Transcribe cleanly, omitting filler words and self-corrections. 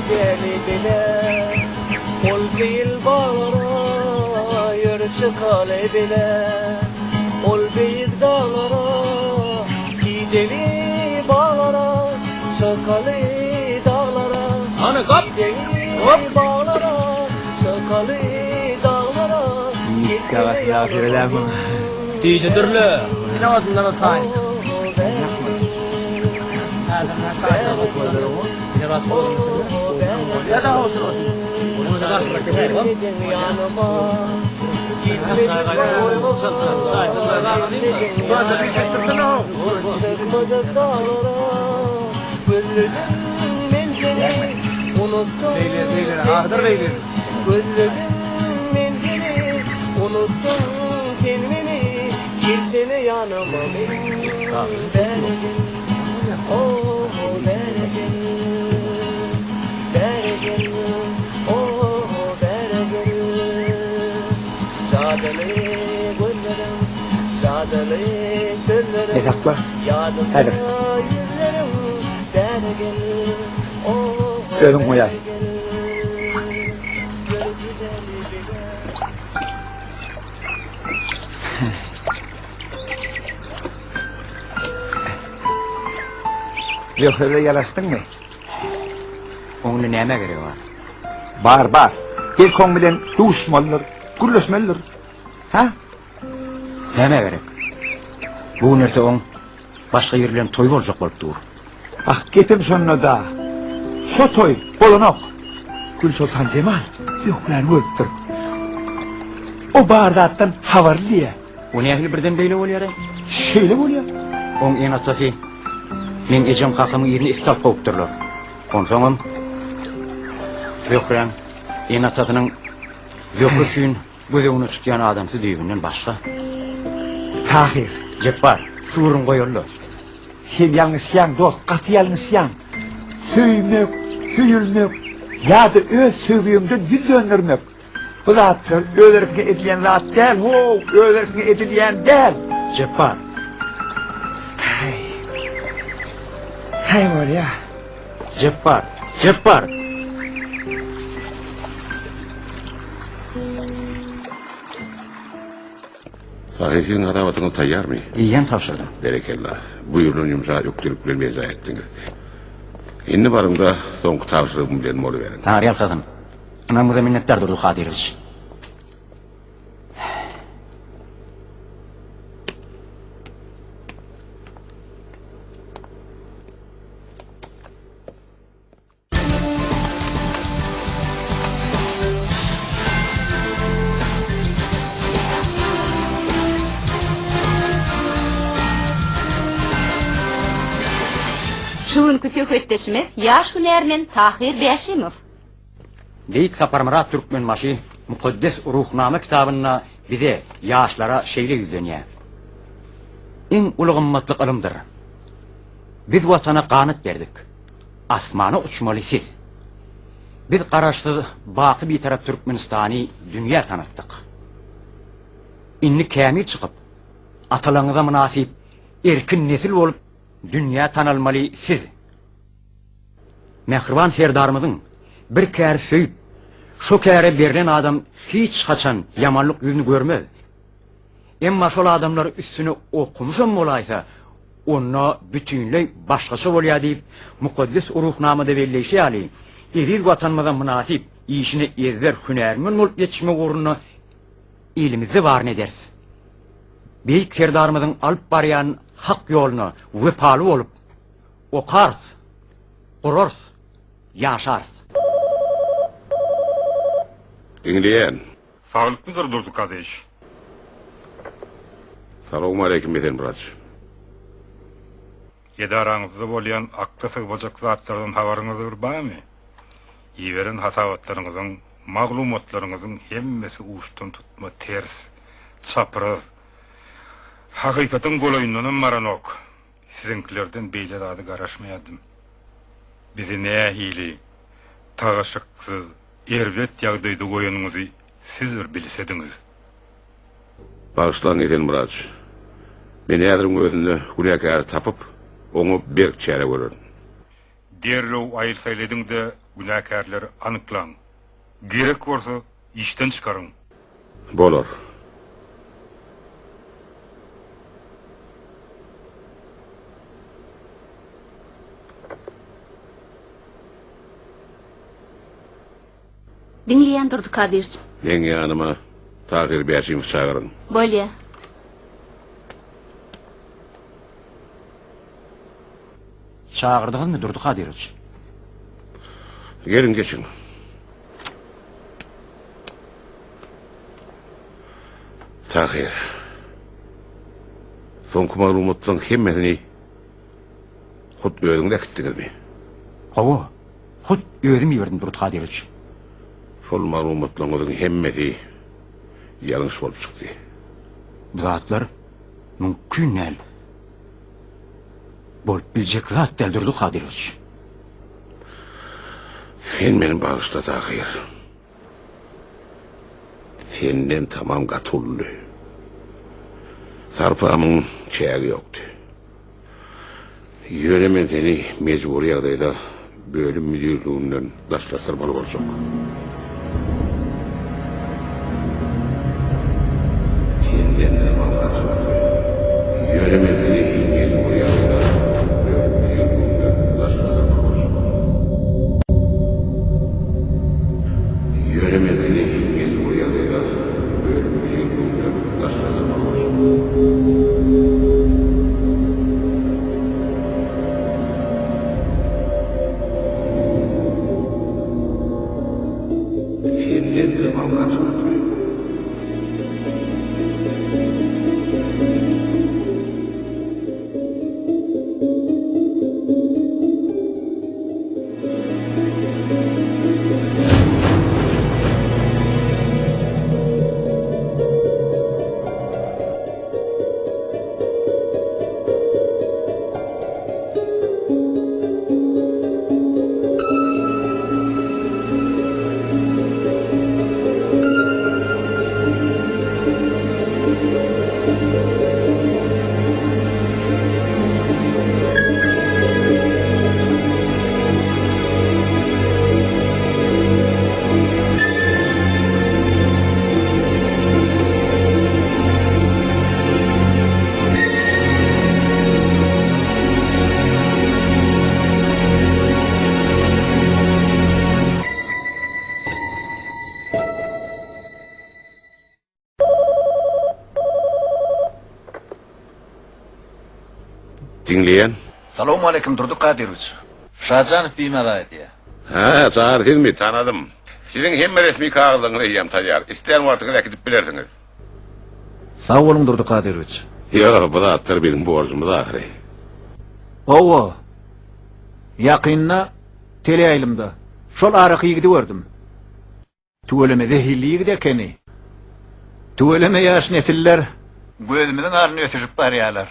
Gideli bile Ol seýil baglara Ýör çykaly bile Ol beýik daglara Gideli baglara Çykaly daglara Hany gap! Gideli Hop! baglara Çykaly daglara Gitgeli ýaryma Süýjüdirle. Ine odundan otaýyn. Hesapla. Häzir. Özüň goýaý. Zöhre ýaraşdyňmy? Oňa näme geregi bar? Bar, bar. Belki oň bilen duşmalydyr, gürleşmelidir. Hä? Nämä gerek? Bu gün erte oň başga ýer bilen toý boljak bolup dur. Ah, gepem şonda-da. Şo toý bolanok. Gülsoltan Jemal Zöhräni görüpdir. O bar zatdan habarly diýýä. O nähili birden beýle bolýar-aý? Şeýle bolýar. Oň ene-atasy meň ejem-kakamyň yzyny üst alyp kowupdyrlar. Onsoňam Zöhräň ene-atasynyň Zöhre üçin göz öňünde tutýan adamsy düýbünden başga. Tahyr. Jepbar, şu gürrüňi goýaly-da. Sen ýalňyşýaň, dost, gaty ýalňyşýaň. Söýmek, söýülmek ýa-da öz söýgiňden ýüz döndermek, bu zatlar öz erkiňe edilýän zat däl, how, öz erkiňe edilýän däl. Jepbar. Häý. Häý bolýa. Jepbar. Jepbar! Sahy siziň hasabatyňyz taýýarmy? Eýýäm tabşyrdym. Berekella. Buýrulan ýumşa ökdelik bilen berjaý etdiňiz. Indi baryň-da, soňky tabşyrygym bilen boluberiň. Taňryýalkasyn. Ynamyňyza minnetdar Durdy Kadyrowiç. Şu günki söhbetdeşimiz ýaş hünärmen Tahyr Bäşimow. Beýik Saparmyrat Türkmenbaşy Mukaddes Ruhnama kitabynda bize, ýaşlara şeýle ýüzlenýär, Iň uly gymmatlyk ylymdyr. Biz Watana ganat berdik. Asmana uçmaly siz. Biz Garaşsyz, baky Bitarap Türkmenistany dünýä tanatdyk. Indi kämil çykyp, atalaryňyza mynasyp erkin nesil bolup dünýä tanalmaly siz. Mähriban Serdarymyzyň bir käri söýüp, şo käre berlen adam hiç haçan ýamanlyk ýüzüni görmez. Emma şol adamlar üstüne okumyşam bolaýsa, onda bütinleý başgaça bolýar diýip, Mukaddes Ruhnamada belleýşi ýaly, eziz Watanymyza mynasyp, işine ezber hünärmen bolup ýetişmek ugrunda elimizde baryny ederis. Beýik Serdarymyzyň alyp barýan hak ýoluna wepaly bolup, okarys, gurarys, ýaşarys. Diňleýän. Saglykmydyr Durdy Kadyç? Salowmaleýkim Esenmyrat. Edaraňyzda bolýan akla sygmajak zatlardan habaryňyz bir barmy? Iberen hasabatlaryňyzyň, maglumatlaryňyzyň hemmesi uçdan tutma ters, çapraz. Hakykatyň golaýyndanam baranok. Siziňkilerden beýle zady garaşmaýardym. Bizi nähili tagaşyksyz, erbet ýagdaýda goýanyňyzy siz bir bilsediňiz. Bagyşlaň Esenmyraç. Men häziriň özünde günäkäri tapyp, oňa berk çäre görerin. Derrew aýyl-saýyl ediň-de, Günäkärleri anyklaň. Gerek bolsa, işden çykaryň. Bolar. Diňleýän Durdy Kadyryç. Meň ýanyma Tahyr Bäşimowy çagyryň. Bolýa. Çagyrdyňyzmy Durdy Kadyrowiç? Geliň geçiň. Tahyr. Soňky maglumatlaryň hemmesini hut özüňiz äkitdiňizmi? Hawa, hut özüm iberdim Durdy Kadyrowiç. Şol maglumatlaryňyzyň hemmesi ýalňyş bolup çykdy. Bu zatlar mümkin däl. Bolup biljek zat däl Durdy Kadyrowiç. Sen meni bagyşla Tahyr. Senden tamam gaty uludy. Sarpamyň çägi ýokdy. Ýöne men seni mejbury ýagdaýda bölüm müdirliginden daşlaşdyrmaly boljak. Senden tamam gaty uludy. Ýöne men seni mejbury ýagdaýda bölüm müdirliginden daşlaşdyrmaly boljak. Ýöne men seni mejbury ýagdaýda bölüm müdirliginden daşlaşdyrmaly boljak. Senden zaman gaçypdy. Diňleýän. Salowmaleýkim Durdy Kadyrowiç. Şajanow bimaza edýär. Hä, Çary sizmi? Tanadym. Siziň hemme resmi kagyzlaryňyz eýýäm taýýar. Islän wagtyňyz äkidip bilersiňiz. Sag boluň Durdy Kadyrowiç. Ýok, bu zatlar biziň borjumyz ahyry. Hawa. Ýakynda teleýaýlymda şol araky ýigidi gördüm. Tüweleme zehinli ýigit ekeni. Tüweleme ýaş nesiller gözümiziň alnynda ösüşip barýarlar.